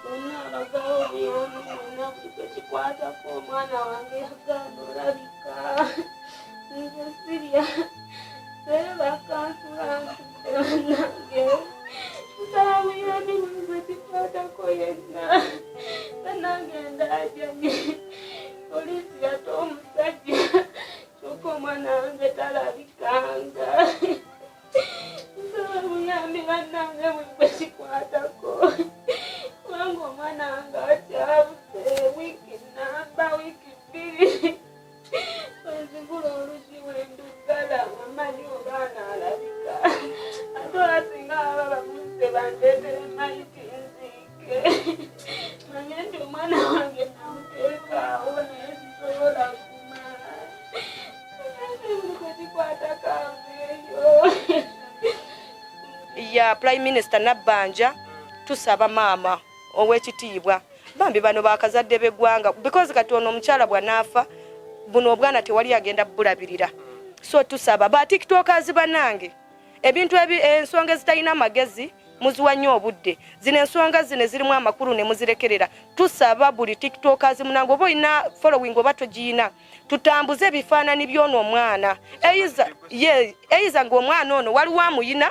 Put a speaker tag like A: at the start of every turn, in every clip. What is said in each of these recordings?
A: Bonna abagala obuyambi mwena buli gwe kikwatako omwana wange yagaana olabika nze sirya seebaka nsula ntudde bannange nsaba buyambi buli gwe kikwatako yenna bannange ndaajanye poliisi yata omusajja kyokka omwana wange talabikanga. Nsaba buyambi bannange buli gwe kikwatako kubanga omwana wange akyabuze wiiki namba wiiki bbiri wenzigula oluggi wenduggala nga manyi obaana alabika ate oba singa baba bamusse bandeetere mayiti nziike manye nti omwana wange namuteekaawo naye sisobola guma.
B: Ya Prime Minister Nabbanja, tusaba maama owekitiibwa bambi bano bakazadde b'eggwanga because kati ono omukyala bwanaafa buno obwana tewali agenda bulabirira so tusaba ba tiktokers banange ebintu ensonga ezitalina magezi muziwa nnyo obudde zino ensonga zino ezirimu amakulu ne muzirekerera tusaba buli tiktokers munange oba olina following oba togiyina tutambuze ebifaanani by'ono omwana eiza nga omwana ono waliwo amuyina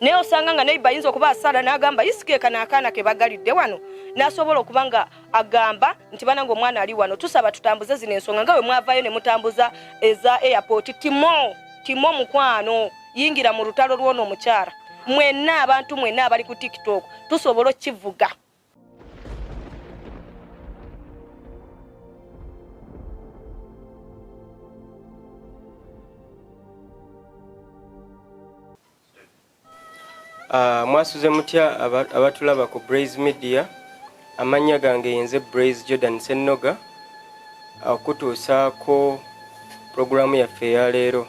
B: naye osanga nga neiba ayinza okuba asala n'agamba isikeeka n'akaana ke bagalidde wano n'asobola okuba nga agamba nti banange omwana ali wano tusaba tutambuze zino ensonga nga bwe mwavayo ne mutambuza eza airport timo timo mukwano yingira mu lutalo lw'ono omukyala mwenna abantu mwenna abali ku tiktok tusobola okukivuga.
C: Mwasuze mutya abatulaba ku Braze Media. Amannya gange yenze Braze Jordan Sennoga okutuusaako pulogulaamu yaffe eya leero.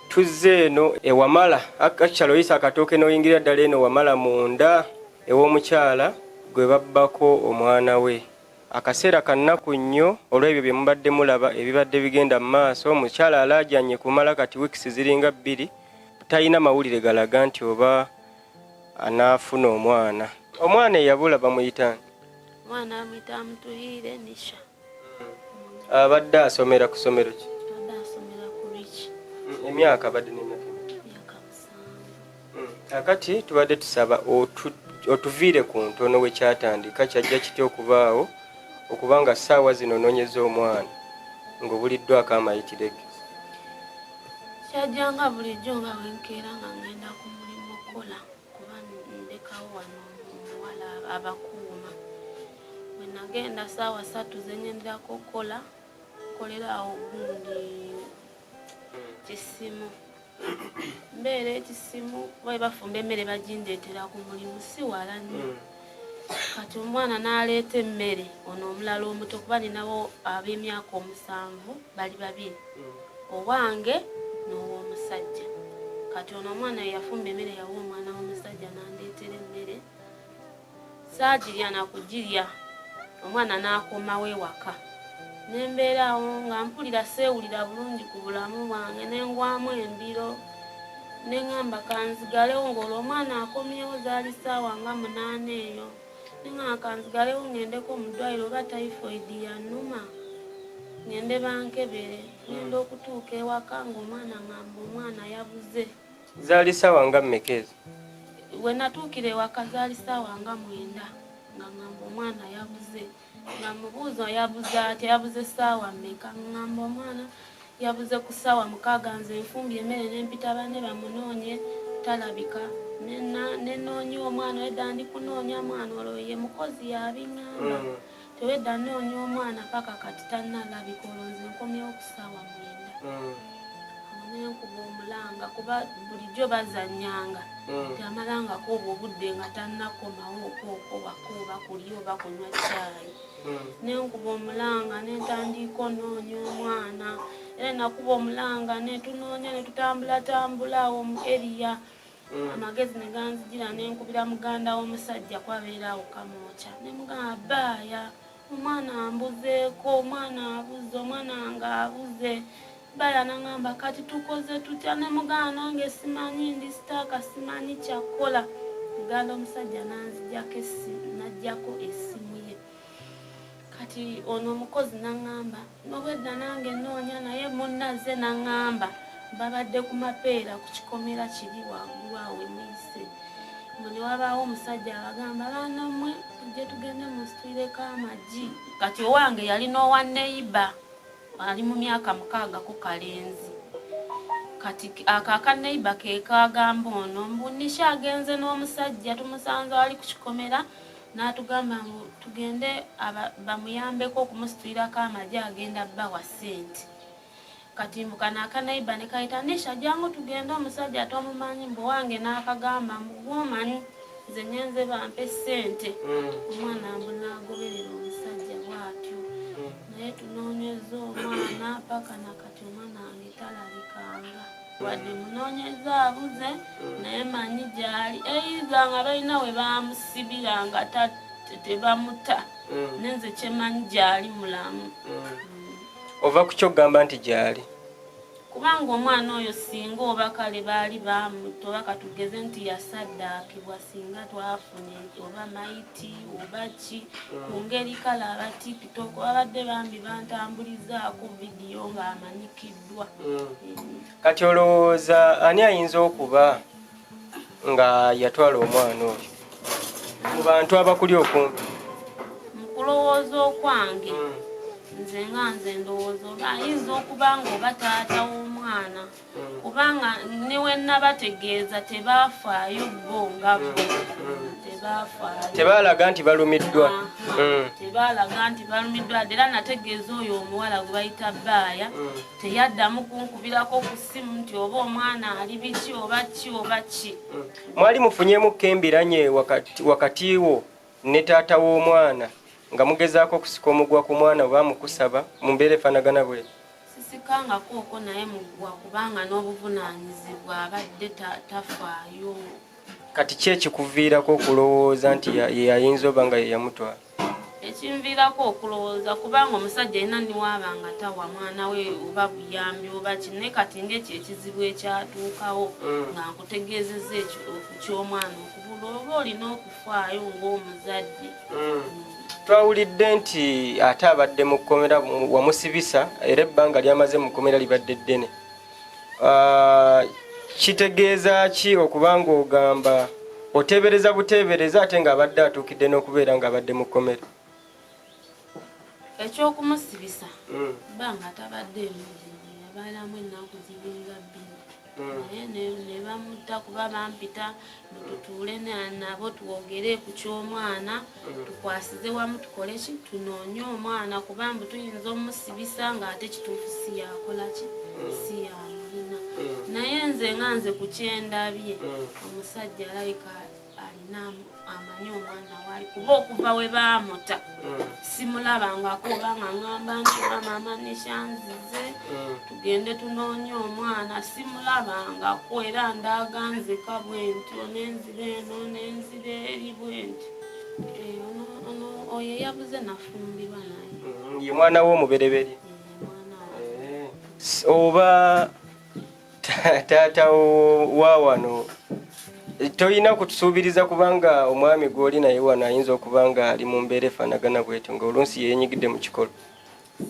C: Tuzze eno ewamala actually oyisa akatooke n'oyingira ddala eno wamala munda ew'omukyala gwe babbako omwana we. Akaseera ka nnaku nnyo olw'ebyo bye mubadde mulaba ebibadde bigenda mu maaso. Omukyala alaajanye kumala kati wiikisi ziringa bbiri talina mawulire galaga nti oba anaafuna omwana. Omwana eyabula bamuyita ani?
A: Omwana bamuyita Mutuhiire Nisha.
C: Abadde asomera ku ssomero ki?
A: Abadde asomera ku Rich.
C: Emyaka abadde n'emyaka emeka?
A: Emyaka 7.
C: Kakati tubadde tusaba otuviire ku ntono we kyatandika, kyajja kitya okubaawo okuba nga ssaawa zino onoonyeza omwana ng'obuliddwako amayitire ge?
A: Kyajja nga bulijjo nga bwe nkeera nga ngenda ku mulimu okukola kuba ndekawo wano omuwala abakuuma. Bwe nagenda ssaawa 3 ze ngenderako okukola, nkolera awo gundi kisimu. Mbeera ekisimu kuba bwe bafumba emmere bagindeetera ku mulimu si wala nnyo. Kati omwana n'aleeta emmere ono omulala omuto kuba ninawo ab'emyaka 7 bali babiri, owange n'ow'omusajja. Kati ono omwana ye yafumba emmere yawa omwana w'omusajja n'andeetera emmere. Saagirya na kugirya omwana n'akomawo ewaka ne mbeera awo nga mpulira seewulira bulungi ku bulamu bwange ne ngwamu embiro ne ŋŋamba kanzigalewo ng'olwo omwana akomyewo zaali ssaawa nga 8 eyo ne ŋŋamba kanzigalewo ŋŋendeko mu ddwaliro oba typhoid yannuma ŋŋende bankebere. Ŋŋenda okutuuka ewaka ng'omwana ŋŋamba omwana yabuze.
C: Zaali ssaawa nga mmeka ezo?
A: We natuukira ewaka zaali ssaawa nga 9 nga ŋŋamba omwana yabuze. Nga mubuuza yabuze atya, yabuze ssaawa mmeka? Ŋŋamba omwana yabuze ku ssaawa 6 nze nfumbye emmere ne mpita banne bamunoonye talabika. Ne nnoonya omwana wedda ndi kunoonya mwana olwo ye mukozi y'abiŋŋamba. Tewedda nnoonya omwana paka kati tannalabika olwo nze nkomyewo ku ssaawa 9. Awo ne nkuba omulanga kuba bulijjo bazannyanga nti amalangako obwo obudde nga tannakomawo okwoko waka oba kulya oba kunywa caayi. Ne nkuba omulanga ne ntandiika onoonya omwana era nakuba omulanga ne tunoonya ne tutambulatambula awo mu area. Amagezi ne ganzijira ne nkubira muganda w'omusajja kwabeera awo Kamwokya ne mugamba baaya omwana ambuzeeko, omwana abuze, omwana nga abuze. Baaya n'angamba kati tukoze tutya? Ne mugamba nange simanyi, ndi sitaaka simanyi kya kukola. Muganda omusajja n'anzijako essimu N'aggyako essimu ye. Kati ono omukozi n'aŋŋamba nobwedda nange nnoonya, naye munnazze n'aŋŋamba babadde ku mapeera ku kikomera kiri waggulu awo we muyise. Mbu ne wabaawo omusajja abagamba, baana mmwe tujje tugende musitulireko amagi. Kati owange yali n'owa neyiba ali mu myaka 6 ku kalenzi. Kati ako aka neyiba ke kagamba ono mbu Nisha agenze n'omusajja tumusanze ali ku kikomera, n'atugamba mbu tugende bamuyambeko okumusitulirako amagi, agenda bbawa ssente. Kati mbu kano aka neyiba ne kayita Nisha jangu tugende, omusajja tomumanyi. Mbu wange n'akagamba mbu gw'omanyi nze ngenze bampe ssente. Omwana mbu n'agoberera omusajja bw'atyo. Naye tunoonyeza omwana paka nakati omwana wange talabikanga. Wadde munoonyeza abuze, naye manyi gy'ali. Eiza nga balina we bamusibira nga tebamuta. Nenze kyemanyi gy'ali mulamu.
C: Ova ku ky'okugamba nti gy'ali?
A: Kubanga omwana oyo singa oba kale baali bamutta, oba katugeze nti yasaddaakibwa, singa twafunye oba mayiti oba ki ku ngeri kale aba TikTok babadde bambi bantambulizaako vidiyo ng'amanyikiddwa.
C: Kati olowooza ani ayinza okuba nga yatwala omwana oyo mu bantu abakuli okumpi?
A: Mu kulowooza okwange nze nga nze ndowooza oba ayinza okuba nga oba taata w'omwana, kubanga ne we nabategeeza tebaafaayo bo nga bo tebafaayo,
C: tebaalaga nti balumiddwa.
A: Tebaalaga nti balumiddwa. Era nategeeza oyo omuwala gwe bayita Baaya, teyaddamu kunkubirako ku ssimu nti oba omwana ali biki oba ki oba ki.
C: Mwali mufunyeemukko embiranye wakati wo ne taata w'omwana nga mugezaako okusika omugwa ku mwana oba mukusaba mu mbeera efaanagana bwe?
A: Sisikangako okwo naye mugwa, kubanga n'obuvunaanyizibwa abadde tafaayo.
C: Kati ki ekikuviirako okulowooza nti ye ayinza oba nga ye yamutwala?
A: Ekinviirako okulowooza kubanga omusajja alina niwaaba nga tawa mwana we oba buyambi oba ki, naye kati ng'ekyo ekizibu ekyatuukawo nga nkutegeezezza eky'omwana okubula, oba olina okufaayo ng'omuzadde.
C: Twawulidde nti ate abadde mu kkomera wamusibisa, era ebbanga ly'amaze mu kkomera libadde ddene. Kitegeeza ki okuba ng'ogamba oteebereza buteebereza ate ng'abadde atuukidde n'okubeera ng'abadde mu kkomera?
A: Eky'okumusibisa bbanga tabadde emujini, yabeeramu ennaku ziringa 2, naye ne bamutta kuba bampita tutuule nabo twogere ku ky'omwana, tukwasize wamu tukole ki, tunoonye omwana, kuba mbu tuyinza omusibisa ng'ate kituufu si yakola ki, si yamulina. Naye nze nga nze ku kyendabye omusajja alabika alina amanyi omwana waali, kuba okuva we baamuta simulabangako oba nga ŋŋamba nti oba maama Nisha nzize tugende tunoonye omwana, simulabangako. Era ndaaga nzeka bwe ntyo nenzira eno nenzira eri bwe ntyo. Ono oyo eyabuze nafumbirwa naye.
C: Ye mwana we omubereberye?
A: Mwana wange.
C: Oba taata wa wano toyina kutusuubiriza, kubanga omwami gw'oli naye wano ayinza okuba nga ali mu mbeera efaanagana bwetyo, nga oluusi yeenyigidde mu kikolo.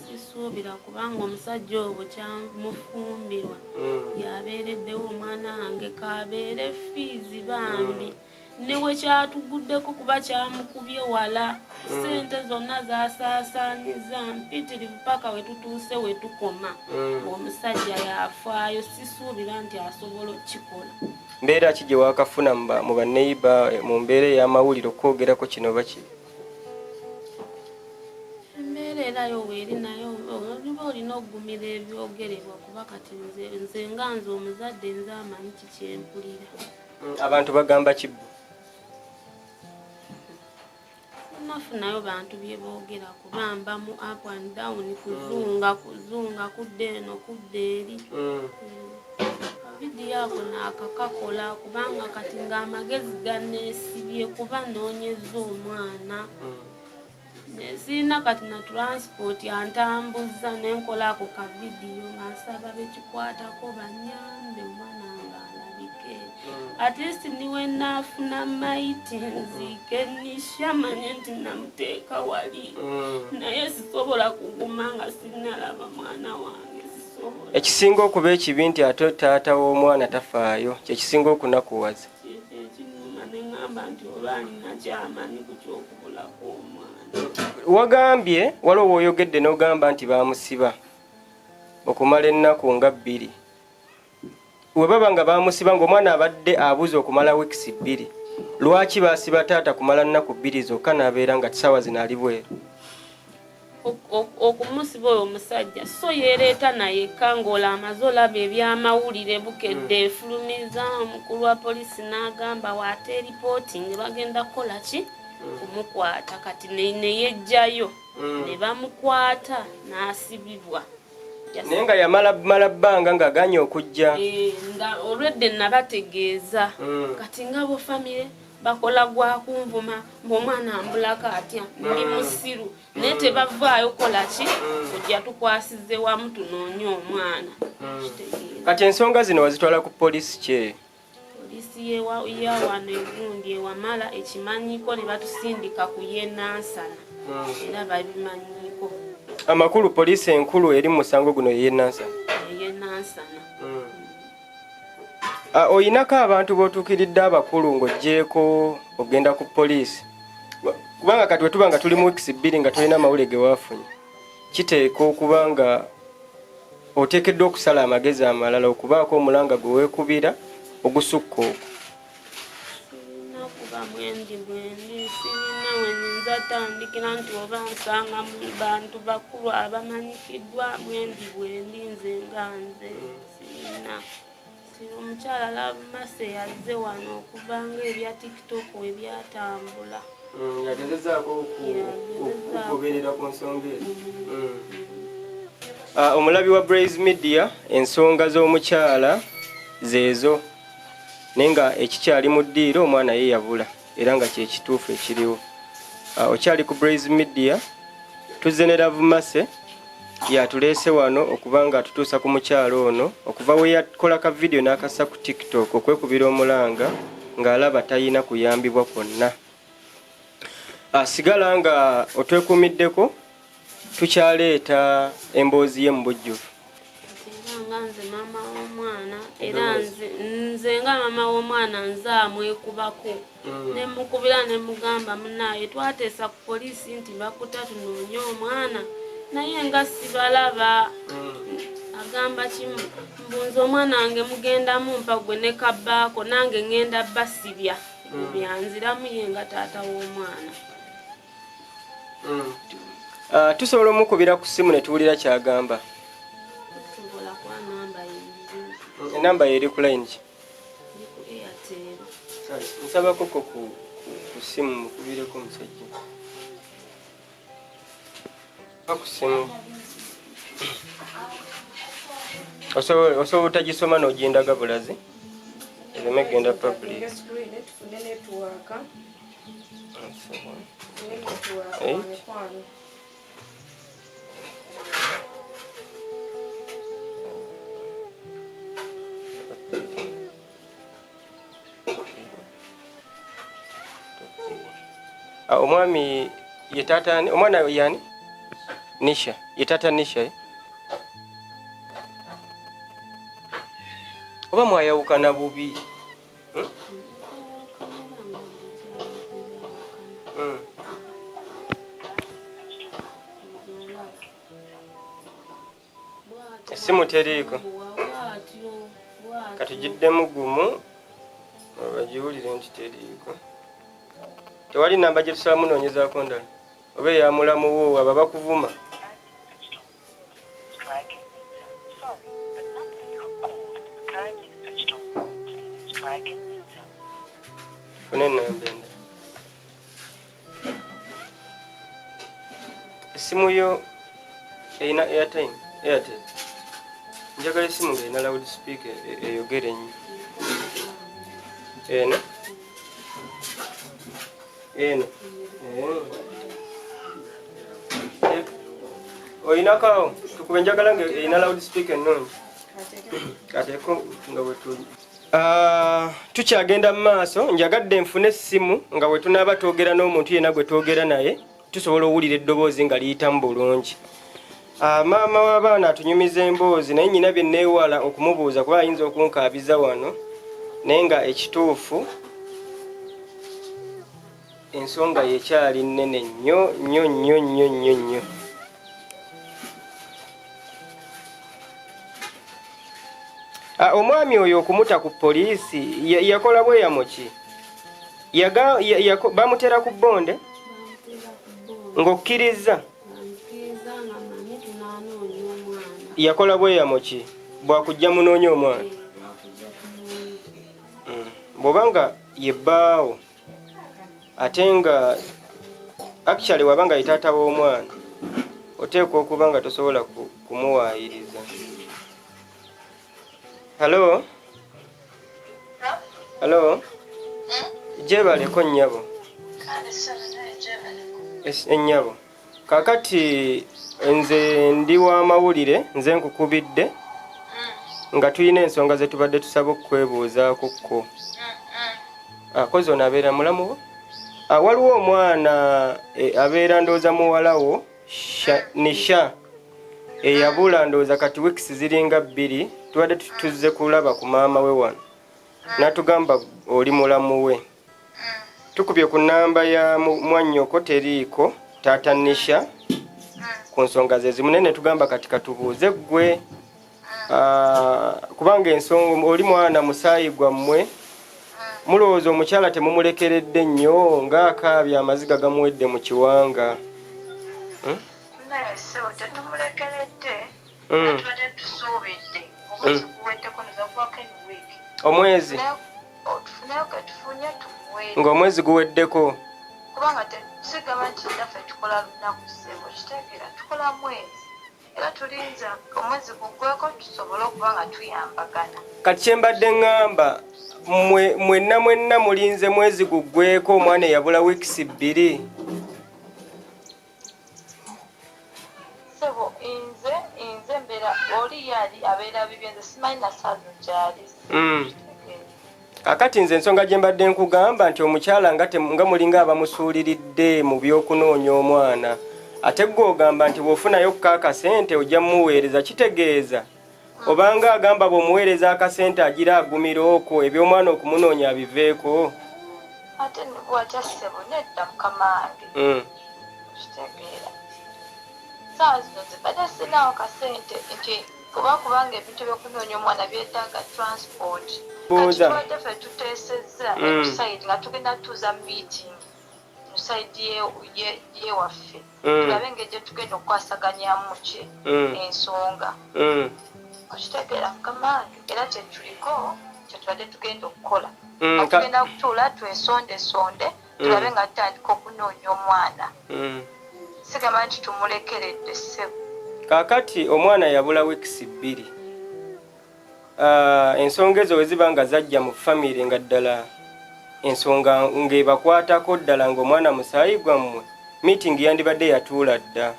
A: Sisuubira, kubanga omusajja oyo bukyamufumbirwa yabeereddewo omwana wange kabeere fiizi bambi, ne we kyatuguddeko kuba kyamukubye wala, ssente zonna zasaasaanyiza mpitirivu paka we tutuuse we tukoma. Omusajja yafaayo, sisuubira nti asobola okukikola.
C: Mbeera ki gye waakafuna mu banneyiba mu mbeera ey'amawulire okwogerako kino oba kiri?
A: Embeera erayo weeri, naye oba olina okugumira ebyogerebwa, kuba kati nze nga nze omuzadde nze amanyi kikyempulira.
C: Abantu bagamba kibbo?
A: Nafunayo bantu bye boogera, kuba mba mu up and down, kuzunga kuzunga, kudda eno kudda eri. Vidiyo ako naakakakola kubanga kati ng'amagezi ganneesibye, kuba noonyeza omwana sirina kati na transport antambuza, nenkola ako ka vidiyo nga nsaba bekikwatako banyambe omwana nga alabike. At least niwe naafuna maiti nziike Nisha, manye nti namuteeka wali. Naye sisobola kuguma nga sinnalaba mwana wange, sisobola.
C: Ekisinga okuba ekibi nti ate taata w'omwana tafaayo, kyekisinga okunakuwaza.
A: Kyekyo ekinnuma, ne ŋŋamba nti oba alina kyamanyi ku ky'okubulako omwana.
C: Wagambye waliwo w'oyogedde n'ogamba nti baamusiba okumala ennaku nga 2. We baba nga baamusiba ng'omwana abadde abuze okumala wiikisi 2, lwaki baasiba taata kumala nnaku 2 zokka n'abeera nga ssaawa zino ali bweru?
A: Okumusiba oyo omusajja so yeereeta naye ng'ola amaze olaba ebyamawulire bukedde efulumiza omukulu wa poliisi n'agamba waate ripooti nga bagenda kukola ki? Kumukwata. Kati ne yejjayo ne bamukwata n'asibibwa.
C: Naye nga yamala mala bbanga ng'agaanye okujja.
A: Nga olwedde nabategeeza. Kati nga bo famire bakola gwa kunvuma ng'omwana ambulako atya, ndi musiru, naye tebavaayo kola ki kujja tukwasize wamu tunoonye omwana. Kitegeeza.
C: Kati ensonga zino wazitwala ku poliisi ki?
A: Poliisi ya wano egundi ewamala ekimanyiko ne batusindika ku y'e Nansana. Era babimanyiiko.
C: Amakulu poliisi enkulu eri mu musango guno y'e Nansana?
A: Ey'e Nansana.
C: Oyinako abantu b'otuukiridde abakulu ng'oggyeeko ogenda ku poliisi? Kubanga kati bwe tuba nga tuli mu wiikisi 2 nga tolina mawulire ge waafunye, kiteeka okuba nga oteekeddwa okusala amagezi amalala okubaako omulanga gwe weekubira ogusukka ogwo.
A: Sirina kuba mwendi bwendi, sirina we nnyinza tandikira nti oba nsanga mu bantu bakulu abamanyikiddwa mwendi bwendi nze nga nze sirina. Omukyala Love Mercy yazze wano okuva ng'ebya TikTok we byatambula.
C: Yagezezaako
A: Yagezezaako.
C: okugoberera ku nsonga ezo. Omulabi wa Blaze Media, ensonga z'omukyala zeezo, naye nga ekikyali mu ddiiro omwana ye yabula era nga kye kituufu ekiriwo. Okyali ku Blaze Media, tuzze ne Love Mercy yatuleese wano okuba nga atutuusa ku mukyala ono okuva we yakola ka vidiyo n'akassa ku TikTok okwekubira omulanga ng'alaba talina kuyambibwa kwonna. Sigala nga otwekuumiddeko, tukyaleeta emboozi ye mu bujjuvu.
A: Era nga nze maama w'omwana, era nze nga maama w'omwana nze amwekubako. Ne mukubira ne mugamba munnaaye twateesa ku poliisi nti bakuta tunoonye omwana, naye nga sibalaba. Agamba kimu, mbunze omwana wange mugenda mumpa gwe ne kabbaako, nange ŋŋenda basibya. Byanziramu ye nga taata w'omwana.
C: Tusobola omukubira ku ssimu ne tuwulira ky'agamba?
A: Tusobola kuba namba ye.
C: Enamba ye eri ku line ki?
A: Eri ku Airtel.
C: Kale, nsabako ko ku ssimu mukubireko omusajja. Pa ku ssimu. Osobola otagisoma n'ogindaga bulazi? Ereme genda public.
B: Tufune network.
C: 8. Omwami ye taata ani? Omwana yani? Nisha. Ye taata Nisha, eh? Oba mwayawukana bubi? Essimu teriiko. Katugiddemu gumu bagiwulire nti teriiko. Tewali namba gye tusobola munoonyezaako ndala. Oba eya mulamu wo abo bakuvuma. Funa ennamba endala. Essimu yo erina airtime, Airtel. Njagala essimu ng'erina loud speaker eyogera ennyo. Eno? Eno? Olinako awo? Tukube njagala nga erina loud speaker ennungi. Kateeko nga bwe tuli. Tukyagenda mu maaso, njagadde nfune essimu nga bwe tunaaba twogera n'omuntu yenna gwe twogera naye tusobola owulira eddoboozi nga liyitamu bulungi. Maama w'abaana atunyumiza emboozi, naye nyina bye neewala okumubuuza kuba ayinza okunkaabiza wano, naye nga ekituufu ensonga ye ekyali nnene nnyo nnyo nnyo nnyo nnyo nnyo. Omwami oyo okumuta ku poliisi yakola bweyamo ki? Bamutera ku bonde ng'okkiriza? Yakola bweyamo ki? Bwakujja munoonya omwana? Bw'oba nga ye bbaawo ate nga actually waba nga ye taata w'omwana, oteekwa okuba nga tosobola kumuwaayiriza. Halo, halo, gyebaleko nnyabo. Ennyabo, kakati nze ndi wa mawulire, nze nkukubidde nga tulina ensonga ze tubadde tusaba okukwebuuzaako kko. Akozi ono abeera mulamu wo? Waliwo omwana abeera ndowooza muwala wo Nisha eyabula ndowooza kati weeks ziringa 2, tubadde tuzze kulaba ku maama we wano n'atugamba oli mulamu we. Tukubye ku namba ya mwannyoko teriiko taata Nisha ku nsonga ze zimu, naye ne tugamba kati katubuuze ggwe, kubanga ensonga oli mwana musaayi gwammwe, mulowooza omukyala temumulekeredde nnyo ng'akaabye amaziga gamuwedde mu kiwanga?
D: Naye ssebo, tetumulekeredde. Tubadde tusuubidde omwezi guweddeko nezakuwako eno wiiki.
C: Omwezi
D: Tufuneyo ketufunye tumuweere.
C: Ng'omwezi guweddeko.
D: Kubanga sigamba nti naffe tukola lunaku, ssebo, kitegeera tukola mwezi, era tulinze omwezi guggweko tusobole okuba nga tuyambagana.
C: Kati kyembadde ŋŋamba, mwenna mwenna mulinze mwezi guggweko, omwana eyabula weeks 2?
D: Ssebo, nze mbeera oli yali abeera bibye, nze simanyi nasazo gyali.
C: Kakati nze ensonga gye mbadde nkugamba nti omukyala nga mulinga abamusuuliridde mu by'okunoonya omwana, ate gwe ogamba nti bw'ofunayo ko akasente ojja mumuweereza, kitegeeza obanga agamba bw'omuweereza akasente agira agumira okwo eby'omwana okumunoonya abiveeko.
D: Ate watya ssebo, nedda mukama wange. Kitegeera saawa zino nze mbadde sinawo kasente nti oba kubanga ebintu ebyokunoonya omwana byetaaga transport. Kati tubadde ffe tuteesezza eno side nga tugenda tutuuza meeting mu side yewaffe, tulabe engeri gye tugenda okukwasaganyamu ki ensonga. Okitegeera mukama wange, era kyetuliko kyetubadde tugenda okukola. Tugenda kutuula twesondesonde, tulabe nga tutandika okunoonya omwana. Sigamba nti tumulekeredde, ssebo.
C: Kaakati omwana yabula weeks 2. Ensonga ezo weziba nga zajja mu famire nga ddala ensonga ng'ebakwatako ddala ng'omwana musaayi gwammwe, meeting yandibadde yatuula dda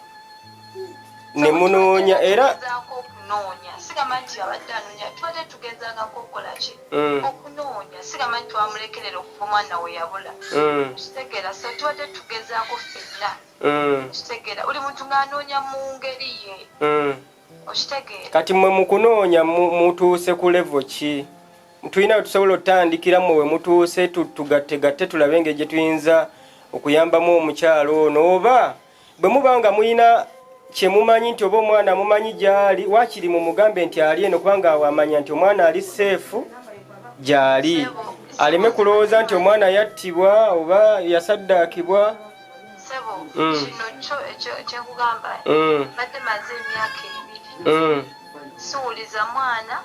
C: ne munoonya era.
D: Tugezaako okunoonya, sigamba nti abadde anoonya, tubadde tugezangako okukola ki? Okunoonya. Sigamba nti twamulekerera okuva omwana we yabula. Kitegeera, so tubadde tugezaako ffenna. Kitegeera, buli muntu ng'anoonya mu ngeri ye. Okitegeera?
C: Kati mmwe mu kunoonya mutuuse ku level ki? Tulina we tusobola otutandikira mmwe we mutuuse, tugattegatte tulabe engeri gye tuyinza okuyambamu omukyalo ono, oba bwe muba nga mulina kye mumanyi nti oba omwana mumanyi gy'ali, waakiri mumugambe nti ali eno, kubanga awo amanya nti omwana ali safe gy'ali, aleme kulowooza nti omwana yattibwa oba yasaddaakibwa.
D: Ssebo, kino kyo ekyenkugamba, mbadde maze emyaka 2 siwuliza mwana,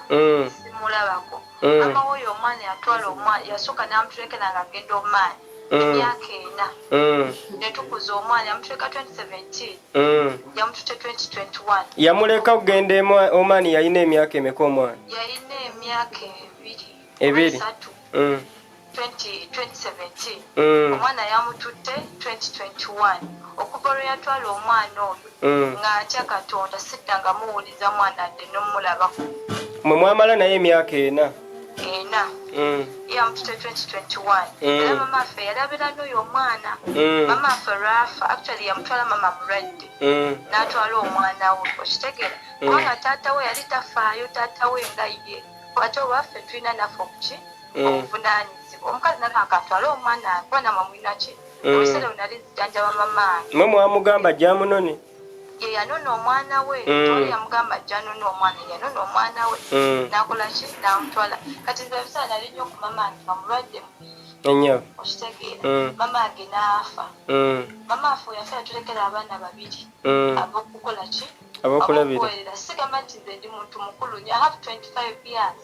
D: simulabako. Mama woyo omwana yatwala omwana, yasooka n'amutulekera nga agenda omaani emyaka 4. Netukuza omwana, yamutuleka 2017, yamutute 2021.
C: Yamuleka okugenda Omaani yalina emyaka emeka omwana?
D: Yalina emyaka 2.
C: 2.
D: 3. 2017. Omwana yamututte 2021. Okuva lwe yatwala omwana oyo, nga ntya Katonda, siddanga muwuliza mwana adde nomulabako.
C: Mwe mwamala naye emyaka 4?
D: 4. bonna. Yamutute 2021. Era mama affe yalabira n'oyo omwana. Mama affe lwafa, actually yamutwala mama mulwadde. N'atwala omwana we, okitegeera? Kubanga taata we yali tafaayo, taata we nga ye. Ate olwaffe tulina naffe obuki? Obuvunaanyizibwa. Omukazi nagamba katwale omwana, kuba namwe mulina ki? Ebiseera bwe nali nzijanjaba mama wange.
C: Mwe mwamugamba ajje amunone?
D: Ye yanona omwana we. Tewali yamugamba ajja anone omwana, yanona omwana we. N'akola ki? N'amutwala. Kati nze ebiseera nali nnyo ku mama wange nga mulwadde mubiri.
C: Ennyo.
D: Okitegeera? Mama wange n'afa. Mama affe yafa yatulekera abaana babiri ab'okukola ki?
C: Ab'okulabira.
D: Ab'okuweerera. Sigamba nti nze ndi muntu mukulu nnyo. I have 25 years.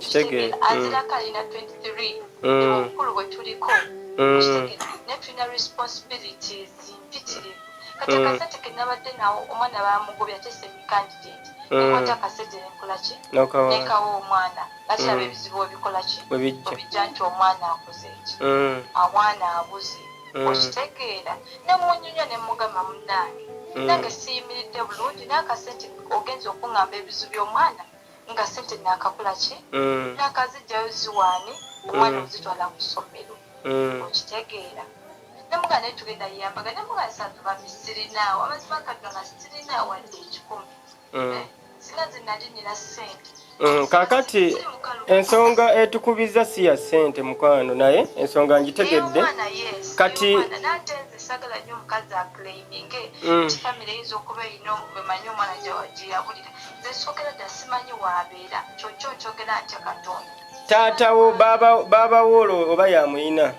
C: Kitegeera.
D: Azirako alina 23. Obukulu bwe tuliko. Okitegeera? Naye tulina responsibilities mpitirivu. Kati akasente ke nabadde nawo, omwana bamugobya, ate semi candidate. Nekwata akasente nenkola ki?
C: N'okawa.
D: Nekawa omwana. Nakiraba ebizibu webikola ki?
C: Bwe bijja.
D: Webijja nti omwana akoze eki? Omwana abuze. Okitegeera? Nemunyumya ne mugamba, munnange, nange siyimiridde bulungi, naye akasente ogenza okuŋŋamba ebizibu by'omwana nga sente nakakula ki? Nakazijjayo ziwaani omwana ozitwala ku ssomero. Okitegeera? Nemuga naye tugenda yiyambaga, nemuga nsanzuba sirinaawo, amazima katonda nga sirinaawo wadde 100. Eh, singa nze nali nina ssente.
C: Kaakati
D: Siri mukalu.
C: ensonga etukubiza si ya ssente, mukwano, naye ensonga ngitegedde.
D: Ey'omwana, yes.
C: Kati
D: Ey'omwana. Nate nze sagala nnyo omukazi aclaiminge nti famire eyinza okuba erina bwemanyi omwana gye yabulira. Nze sookera dda simanyi waabeera, kyokyo nkyogera ntya Katonda.
C: Taatawo, baaba wo olwo oba yamuyina?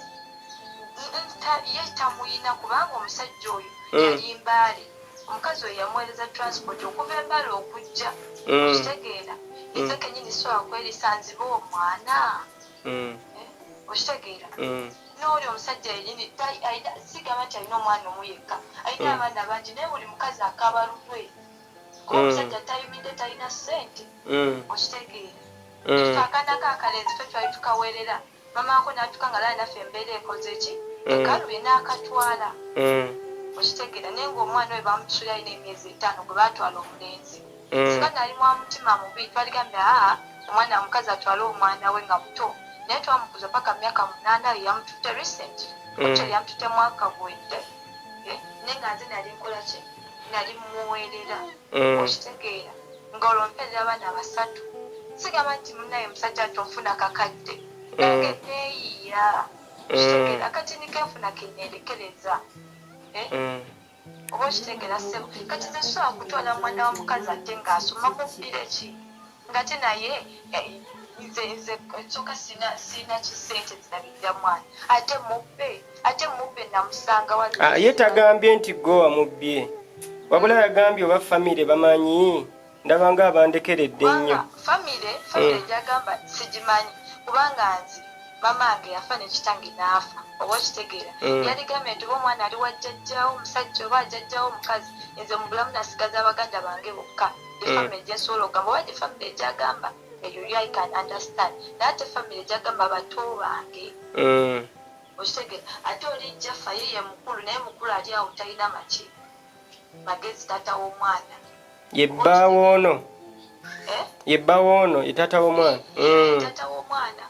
D: Ye tamuyina, kubanga omusajja oyo yali Mbaale. Omukazi oyo yamuweereza transport okuva Embaale okujja. Okitegeera? Nze kenyini sobola kwerisa nzibe omwana? Eh, okitegeera? N'oli omusajja yenyini sigamba nti alina omwana omu yekka, alina abaana bangi, naye buli mukazi akaba lulwe, kuba omusajja tayimidde, talina ssente. Okitegeera? Akaana ka akalenzi fe twali tukaweerera, mama ako n'atuka nga lali naffe embeera ekoze ki? Ekalubye, n'akatwala. Okitegeera? Naye ng'omwana oyo bamutusula alina emyezi 5 gwe batwala omulenzi. Singa nali mwa mutima mubi, twaligambye aa omwana omukazi atwale omwana we nga muto, naye twamukuza paka myaka 8. Ye yamututte recent. Actually yamututte mwaka gwedde. Eh, naye nga nze nali nkola ki? Nali muweerera. Okitegeera? Nga olwo mpeerera abaana basatu. Sigamba nti munaye musajja nti onfuna kakadde, nange neeyiya. Okitegeera? Kati nikenfuna keneerekereza. Eh? Oba okitegeera, ssebo? Kati nze sobola kutwala mwana wa mukazi ate ng'asoma mubbire ki? Ngate naye eh, nze nsooka sina kisente zirabirira mwana, ate mubbe, ate mubbe namusanga wali.
C: Ah, ye tagambye nti gwe wamubbye, wabula yagambye oba famire bamanyi, ndaba nga abandekeredde nnyo.
D: Kubanga famire gyagamba sigimanyi, kubanga nze mama wange yafa ne kitange n'afa. Oba okitegeera? Yaligambye nti oba omwana ali wa jjajjawo omusajja oba ajjajjawo omukazi. Nze mu bulamu nasigaza abaganda bange bokka. Efamire gyensobola okugamba oba gye famire gyagamba eyo yo I can understand, naye ate famire gyagamba bato bange. Okitegeera? Ate oli jjaffa ye ye mukulu, naye mukulu ali awo talina maki magezi, taata w'omwana.
C: Ye bbaawo ono?
D: Eh?
C: Ye bbaawo ono, ye taata w'omwana?
D: Taata w'omwana.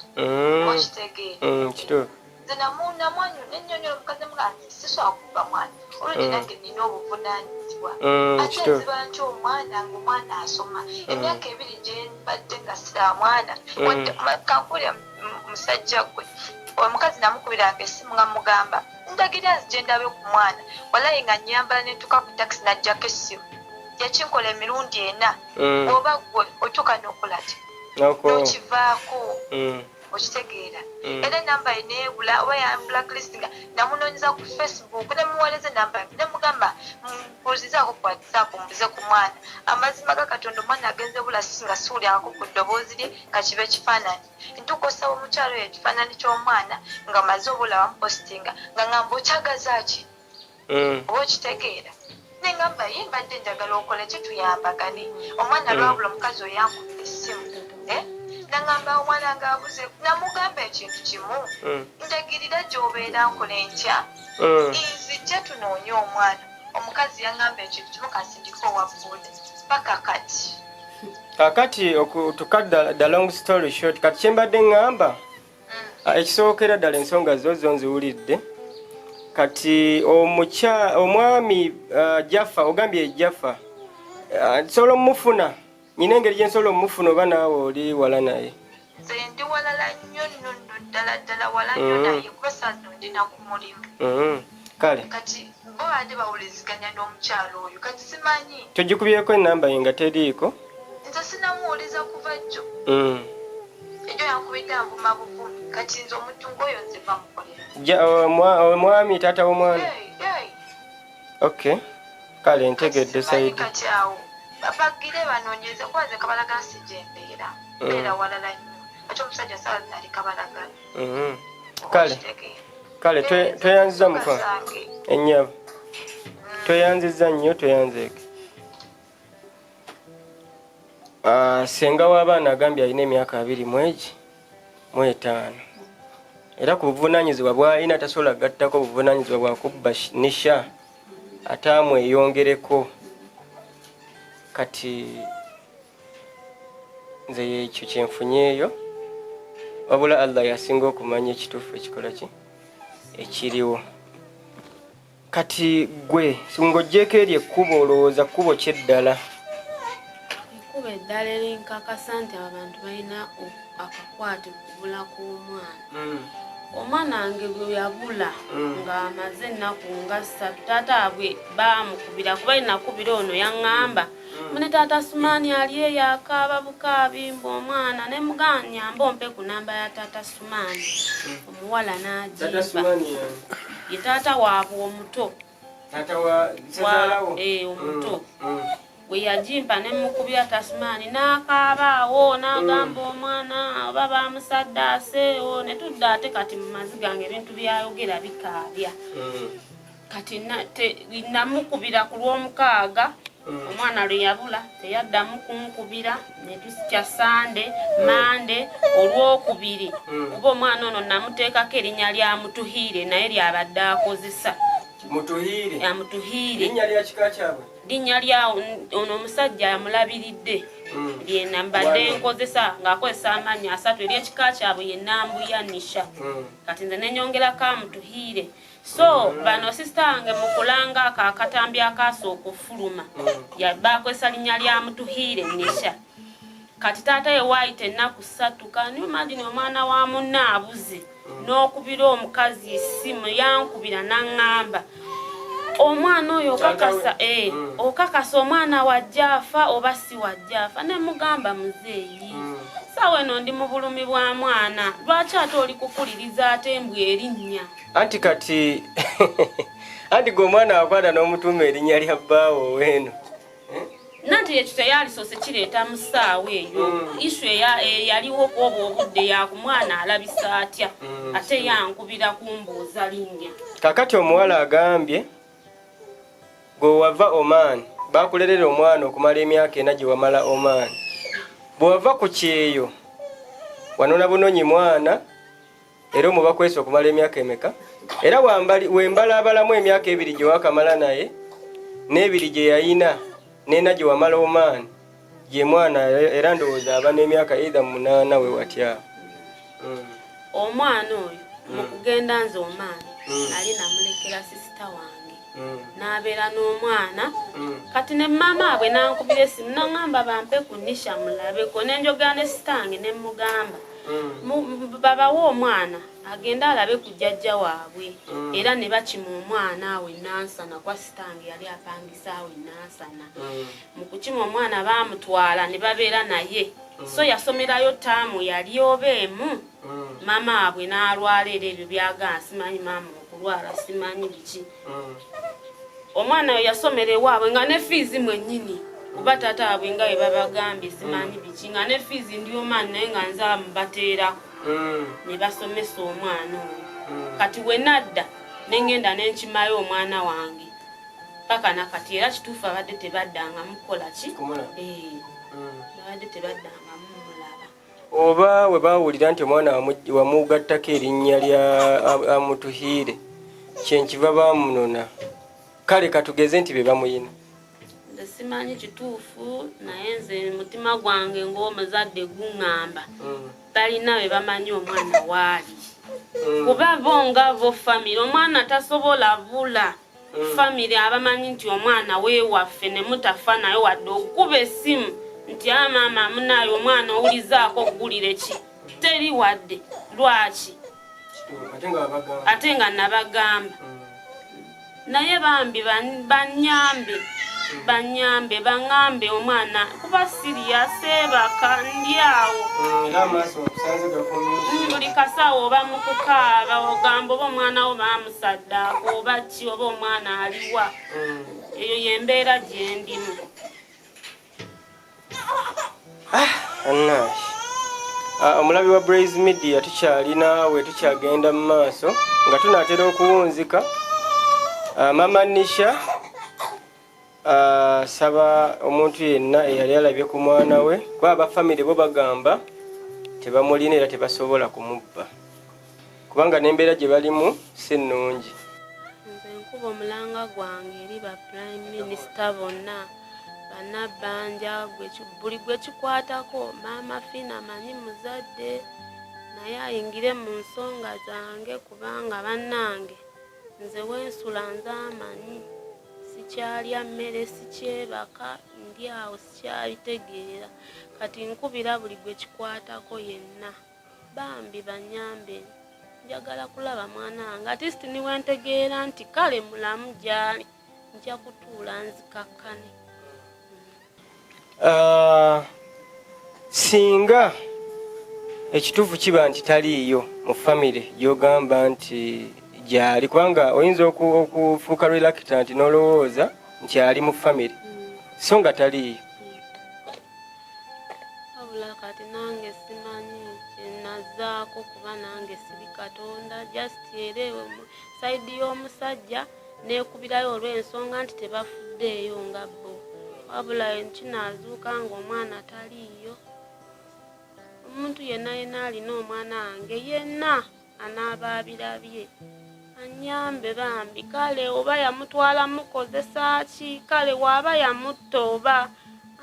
D: Okitegeera?
C: Kituufu.
D: Nze namwanyu nennyonnyola omukazi, muga nti sisobola kubba mwana olwedi, nange nina obuvunaanyizibwa. Ate nziba nti omwana nga omwana asoma, emyaka 2 gyembadde nga sira mwana. Wadde kankule musajja gwe omukazi namukubiranga essimu nga mugamba ndagirira nzije ndabe ku mwana, walayi nga nyambala nentuuka ku takisi najjako essimu. Yakinkola emirundi 4. Bw'oba gwe otuuka n'okola ki? N'okivaako. Okitegeera? Era enamba ye neebula oba yamblacklist, nga namunoonyeza ku Facebook, nemuweereza enamba yange, nemugamba mbuuzizaako ku WhatsApp mbuze ku mwana. Amazima ga Katonda, omwana agenze bula nga siwulyangako ku ddoboozi lye, kakiba ekifaananyi. Ntuuka osaba omukyalo oyo ekifaananyi ky'omwana nga maze obulaba mupositinga, nga ngamba okyagaza ki? Oba okitegeera? Nengamba ye mbadde njagala okole ki? Tuyambagane omwana. Lwabula omukazi oyo yankubira essimu, eh? Nangamba omwana ngaabuze. Namugamba ekintu kimu, ndagirira gy'obeera nkole ntya? Nzijja tunoonye omwana. Omukazi yaŋŋamba ekintu kimu, kansindika owa boda. Paka kati.
C: Kakati to cut the long story short, kati kyembadde ŋŋamba, ekisookera ddala ensonga zo zo nziwulidde. Kati omwami Jaffa, ogambye Jaffa, nsobola omufuna, nyina engeri gye nsobola omufuna, oba naawe oli wala naye?
D: Nze ndi walala nnyo nno nno, ddala ddala wala nnyo naye, kuba saa zino ndina ku mulimu.
C: Kale.
D: Kati bo badde bawuliziganya n'omukyalo oyo, kati simanyi.
C: Tugikubyeko enamba ye nga teriiko.
D: Nze sinamuwuliza kuva jjo. Ejo yankubidde anvuma buvumi. Kati nze omuntu ng'oyo nze bamukolera.
C: Omwami taata w'omwana?
D: Hey, hey.
C: Okay, kale ntegedde.
D: Kati simanyi.
C: Saidi.
D: Kati awo bagire banoonyeze, kuba nze Kabalagala si gye mbeera, mbeera walala nnyo, ate omusajja saawa zino ali Kabalagala.
C: Kale.
D: Okitegeera?
C: Kale, tweyanziza mukwano.
D: Zange.
C: Ennyabo, tweyanziza nnyo, tweyanzeeke. Senga w'abaana agambye alina emyaka abiri mwegi mu etaano, era ku buvunaanyizibwa bw'alina tasobola kugattako buvunaanyizibwa bwa kubba nisha ate amweyongereko. Kati nze ekyo kyenfunyeeyo, wabula Allah yasinga okumanya ekituufu ekikola ki ekiriwo. Kati gwe ng'oggyeko eryo ekkubo, olowooza kkubo ki eddala?
A: Ekkubo eddala erinkakasa nti abantu balina akakwate ku kubula kw'omwana, omwana wange bwe yabula ng'amaze ennaku nga 3, taata abwe baamukubira, kuba nakubira ono yaŋŋamba mune taata Sumaani ali eyo akaaba bukaabi mbu omwana, ne mugamba nyamba ompe ku namba ya taata Sumaani. Omuwala n'agimpa, ye taata waabwe omuto.
C: Taata wa sezaalawo?
A: Omuto. Bwe yagimpa ne mukubira Tasumaani n'akaabaawo n'agamba omwana oba bamusaddaaseewo, ne tudda ate kati mu maziga nga ebintu byayogera bikaabya. Kati namukubira ku Lwomukaaga, omwana lwe yabula teyaddamu kunkubira, ne tusitya Sande, Mande, Olwokubiri, kuba omwana ono namuteekako erinnya lya Mutuhiire, naye lyabadde akozesa.
C: Mutuhiire?
A: Amutuhiire.
C: Linnya lya kika kyabwe?
A: Linnya lya ono omusajja amulabiridde, lyena mbadde
C: Wano.
A: nkozesa, ng'akozesa amannya asatu. Eryekika kyabwe ye Nambuya Nisha, kati nze nenyongerako Amutuhiire. So bano sisita wange mu kulanga ako akatambi akaasooka okufuluma, bakozesa linnya lya Mutuhiire Nisha. Kati taata ye waayita ennaku 3, can you imagine, omwana wa munna abuze n'okubira omukazi essimu? Yankubira n'aŋŋamba, omwana oyo okakasa okakasa omwana wajja afa oba si wajja afa? Ne mugamba, muzeeyi, saawa eno ndi mu bulumi bwa mwana, lwaki ate oli kukuliriza ate mbw erinnya?
C: Anti kati anti gwe omwana wakwata n'omutuuma erinnya lya bbaawo oweeno.
A: Nanti ekyo teyalisoose kireeta mu ssaawa eyo issue eyaliwo kwobwo obudde yakumwana alabisa atya, ate yankubira kumbuuza linnya.
C: Kakati omuwala agambye gwe wava Oman, bakulerera omwana okumala emyaka 4 gye wamala Oman. Bwe wava ku kyeyo wanona bunonyi mwana, era omubakwesa okumala emyaka emeka? Era wembalabalamu emyaka 2 gye wakamala naye n'ebiri gye yayina n'ena gye wamala Oman, ye mwana era ndowooza aba n'emyaka either 8 we watya.
A: Omwana oyo mu kugenda nze Omaani, nali namulekera sisita wange n'abeera n'omwana. Kati ne maama abwe nankubira esimu naŋŋamba bampe ku Nisha mulabeko. Nenjogera ne sitange ne mugamba babawe omwana agende alabe ku jjajja waabwe, era ne bakima omwana awo enansana, kwa sitange yali apangisa awo enansana. Mu kukima omwana baamutwala ne babeera naye, so yasomerayo taamu yali oba emu, maama abwe n'alwala. Era ebyo byagaa simanyi maama okulwala simanyi biki. Omwana oyo yasomera ewaabwe nga ne fiizi mwennyini, kuba taata waabwe nga bwe babagambye simanyi biki, nga ne fiizi ndi omaani naye nga nze amubateerako ne basomesa omwana oyo. Kati we nadda nengenda nenkimayo omwana wange paka nakati, era kituufu abadde tebaddangamu kukola ki?
C: Kumulaba.
A: Eh, babadde tebaddangamu mulaba.
C: Oba we bawulira nti omwana wamugattako erinnya lya Amutuhiire, kyenkiva bamunona. Kale katugeze nti be bamuyina.
A: Nze Nze simanyi kituufu, naye nze mutima gwange ng'omuzadde guŋŋamba balina be bamanyi omwana waali, kuba bo nga bo famire omwana tasobola bula. Famire abamanyi nti omwana weewaffe ne mutafa naye wadde okukuba essimu nti a maama munaayo omwana owulizaako oggulire ki, teri wadde. Lwaki? Ate nga nabagamba. Naye bambi banyambe, banyambe, baŋŋambe omwana, kuba sirya, seebaka, ndi awo buli kasawo oba mukukaaba, ogamba oba omwana wo baamusaddaaka oba ki, oba omwana aliwa. Eyo yembeera gyendimu.
C: Omulabi wa Blaze Media, tukyali naawe, tukyagenda mu maaso nga tunaatera okuwunzika. Mama Nisha saba omuntu yenna eyali alabye ku mwana we, kuba abafamire bo bagamba tebamulina era tebasobola kumubba, kubanga n'embeera gye balimu si nnungi.
A: Nze nkuba omulanga gwange eri ba prime minister bonna, bannabbanja, buli gwe kikwatako. Maama Fina manyi muzadde, naye ayingire mu nsonga zange, kubanga bannange nze wensula nze amanyi, sikyalya mmere, sikyebaka, ndi awo sikyabitegeera. Kati nkubira buli gwe kikwatako yenna, bambi banyambe, njagala kulaba mwana wange. At least niwentegeera nti kale mulamu gyali, nja kutuula nzikakkane.
C: Singa ekituufu kiba nti taliiyo mu famire gy'ogamba nti gyali, kubanga oyinza okufuuka reluctant n'olowooza nti ali mu famire so nga taliiyo.
A: Wabula kati nange simanyi kyenazaako, kuba nange siri Katonda. Just era side y'omusajja neekubirayo olw'ensonga nti tebafuddeeyo nga bo. Wabula kinaazuuka ng'omwana taliiyo, omuntu yenna yenna alina omwana wange yenna anaaba abirabye anyambe bambi. Kale oba yamutwala mukozesa ki, kale waaba yamutta oba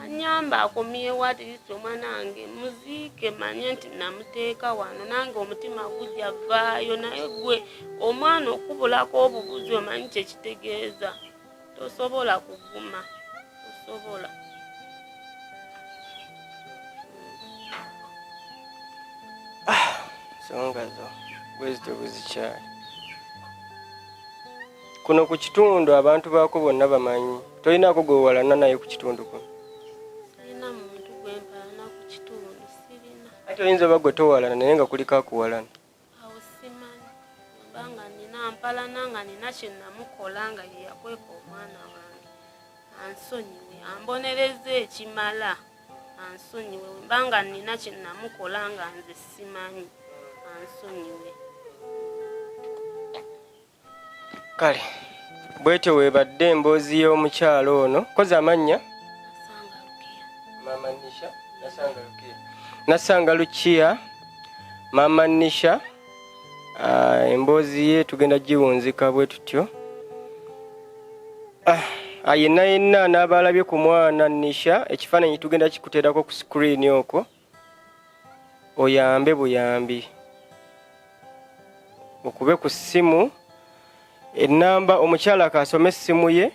A: anyambe akomyewo, at least omwana wange muziike, manye nti namuteeka wano, nange omutima gujja vaayo. Naye gwe omwana okubulako obubuzi, omanyi kyekitegeeza? Tosobola kuguma, tosobola.
C: Nsonga zo bwezityo bwezikyali kuno ku kitundu, abantu baako bonna bamanyi tolinaako gwe walana naye ku kitundu kuno?
A: Sirina muntu gwempalana ku kitundu, sirina.
C: Ate oyinza oba gwe towalana naye nga kuliko akuwalana.
A: Awo simanyi, oba nga nina mpalana nga nina kye namukola nga ye yakweka omwana wange, ansonyiwe, ambonereze ekimala, ansonyiwe. Mba nga nina kye namukola nga nze simanyi, ansonyiwe.
C: Kale bwetyo weebadde emboozi y'omukyalo ono. Koza amannya?
A: Nasanga Lukiya.
C: Mama Nisha Nasanga Lukiya, Nasanga Lukiya, Mama Nisha. Emboozi ye tugenda giwunzika bwe tutyo. Yenna yenna n'aba alabye ku mwana Nisha, ekifaananyi tugenda kikuteerako ku screen okwo, oyambe buyambi okube ku ssimu enamba. Omukyala akasome essimu ye.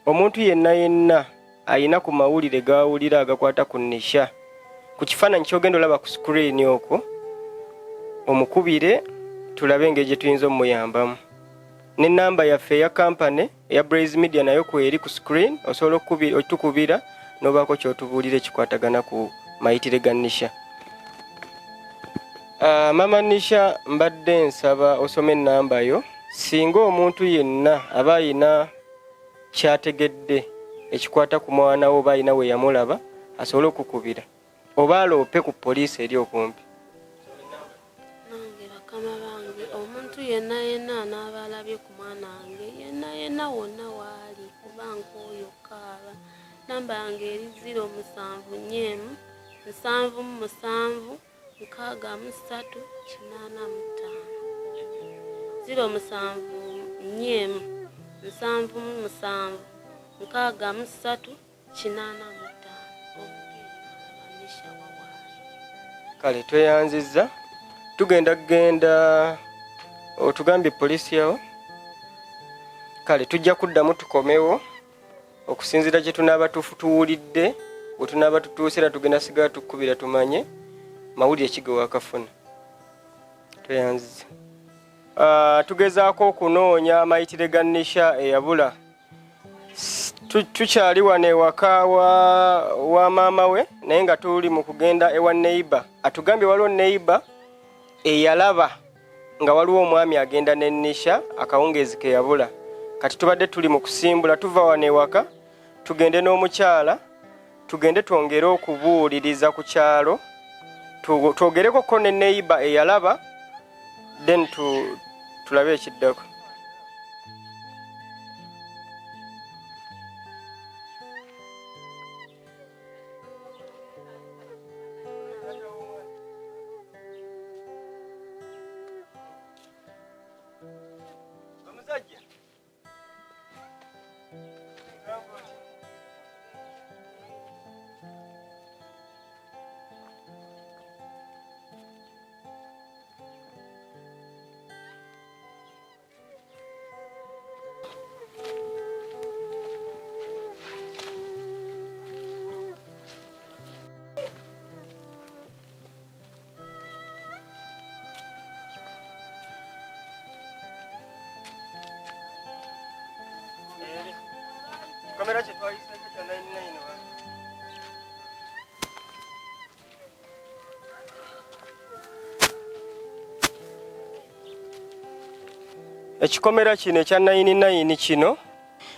C: Omuntu yenna yenna ayina ku mawulire gawulira agakwata ku Nisha, ku kifaananyi kyogenda olaba ku screen okwo, omukubire tulabe engeri gye tuyinza omuyambamu. N'enamba yaffe eya kampany eya Blaze Media nayo kweri ku screen, osobola otukubira n'obaako kyotubuulira ekikwatagana ku mayitire ga Nisha. Mama Nisha, mbadde nsaba osome enamba yo, singa omuntu yenna aba ayina kyategedde ekikwata ku mwana wo oba ayina we yamulaba, asobole okukubira oba aloope ku poliisi eri okumpi.
A: Nange bakama bange, omuntu yenna yenna anaaba alabye ku mwana wange yenna yenna wonna waali, kuba nkooyo kaaba, namba yange eri 0741 77 63 85. 0741 77 63. 85 omukeera Nisha wawaali.
C: Kale tweyanzizza, tugenda kugenda otugambye poliisi yawo. Kale tujja kuddamu tukomewo okusinziira gye tunaaba tuwulidde, bwe tunaaba tutuuse era tugenda sigala tukubira tumanye mawulire ki ge wakafuna. Tweyanzizza. Tugezaako okunoonya amayitire ga Nisha eyabula. Tukyali wano ewaka wa maama we, naye nga tuli mu kugenda ewa neighbor. Atugambye waliwo neighbor eyalaba nga waliwo omwami agenda ne Nisha akawungeezi ke yabula. Kati tubadde tuli mu kusimbula tuva wano ewaka tugende n'omukyala, tugende twongere okubuuliriza ku kyalo, twogereko ko ne neighbor eyalaba, then tulabe ekiddako. Kamera kyetwayiseko kya 99 wa? Ekikomera kino ekya 99 kino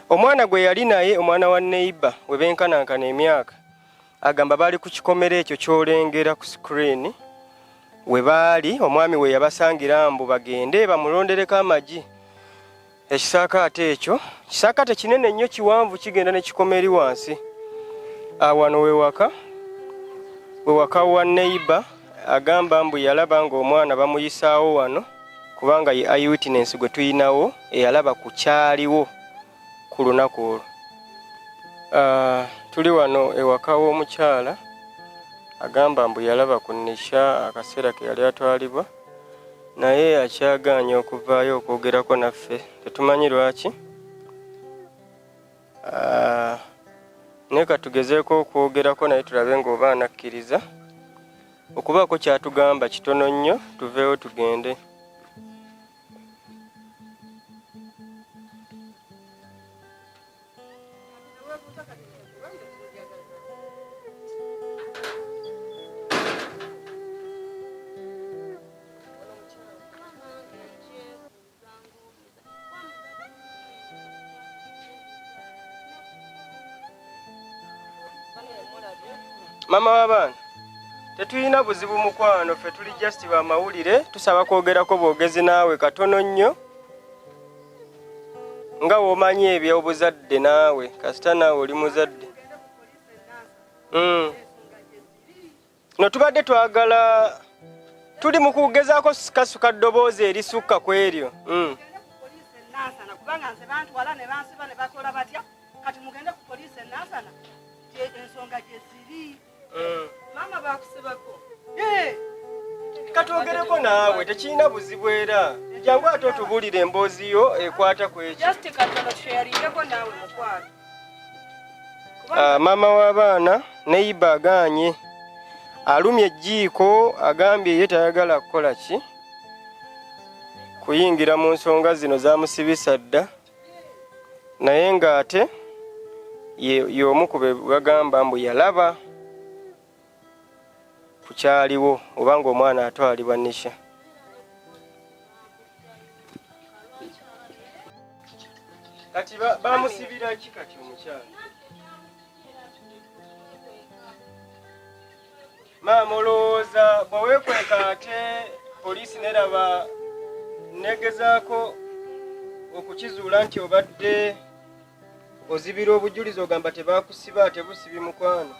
C: omwana gwe yali naye, omwana wa neighbor we benkanankana emyaka, agamba baali ku kikomera ekyo ky'olengera ku screen we baali, omwami we yabasangira mbu bagende bamulondereko amagi. Ekisaakaate ekyo kisaakaate kinene nnyo, kiwanvu, kigenda ne kikoma eri wansi. Wano wewaka wa neighbor, agamba mbu yalaba ng'omwana bamuyisaawo wano kubanga ye eyewitness gwe tuyinawo eyalaba ku kyaliwo ku lunaku olwo. Tuli wano ewaka w'omukyala, agamba mbu yalaba ku Nisha akaseera ke yali atwalibwa, naye akyagaanye okuvaayo okwogerako naffe, tetumanyi lwaki. Naye katugezeeko okwogerako naye tulabe ng'oba anakkiriza okubaako ky'atugamba kitono nnyo, tuveewo tugende. Mama w'abaana, tetulina buzibu mukwano, ffe tuli just ba mawulire, tusaba kwogerako bwogezi naawe katono nnyo nga w'omanyi eby'obuzadde naawe, kasita naawe oli muzadde. No tubadde twagala, tuli mu kugezaako kasuka ddoboozi erisukka ku eryo.
E: Kubanga nze bantwala ne bansiba ne bakola batya, kati mugende ku poliisi e Nansana ensonga gye ziri.
B: Maama bakusibako.
C: Katwogereko naawe, tekirina buzibu era jangu ate otubuulire emboozi yo ekwata ku ekyo.
B: Just katono tusharingeko naawe mukwano.
C: Maama w'abaana neighbor agaanye, alumye ejjiiko, agambye ye tayagala kukola ki kuyingira mu nsonga zino zamusibisa dda, naye ng'ate y'omu ku be bagamba mbu yalaba ku kyaliwo oba ng'omwana atwalibwa Nisha. Kati bamusibira ki kati omukyala? Maama olowooza bwe weekweka ate poliisi neraba negezaako okukizuula nti obadde ozibira obujulizi, ogamba tebakusiba ate busibi mukwano.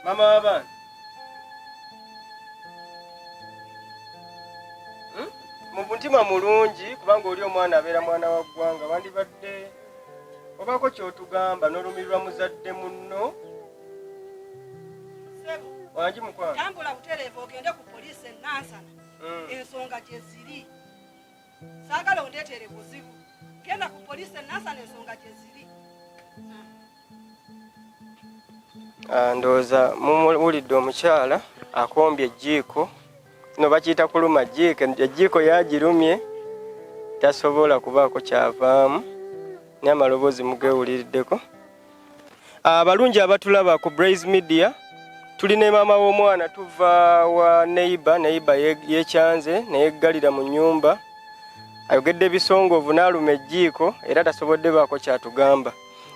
C: Maama w'abaana, Mu mutima mulungi, kubanga oli omwana abeera mwana wa ggwanga, wandibadde Obaako ky'otugamba n'olumirirwa muzadde munno.
E: Ssebo.
C: Wangi mukwano.
E: Tambula butereevu ogende ku poliisi e Nansana. Ensonga gye ziri. Saagala ondeetere buzibu. Genda ku poliisi e Nansana ensonga gye ziri.
C: Ah, ndowooza mumuwulidde omukyala akombye ejjiiko no bakiyita kuluma jjiiko ejjiiko yagirumye tasobola kubaako kyavaamu naye amaloboozi mugewuliriddeko. Abalungi abatulaba ku Braze Media, tuli ne maama w'omwana, tuva wa neighbor, neighbor yekyanze neyeggalira mu nnyumba, ayogedde ebisongovu n'aluma ejjiiko era tasobodde baako kyatugamba,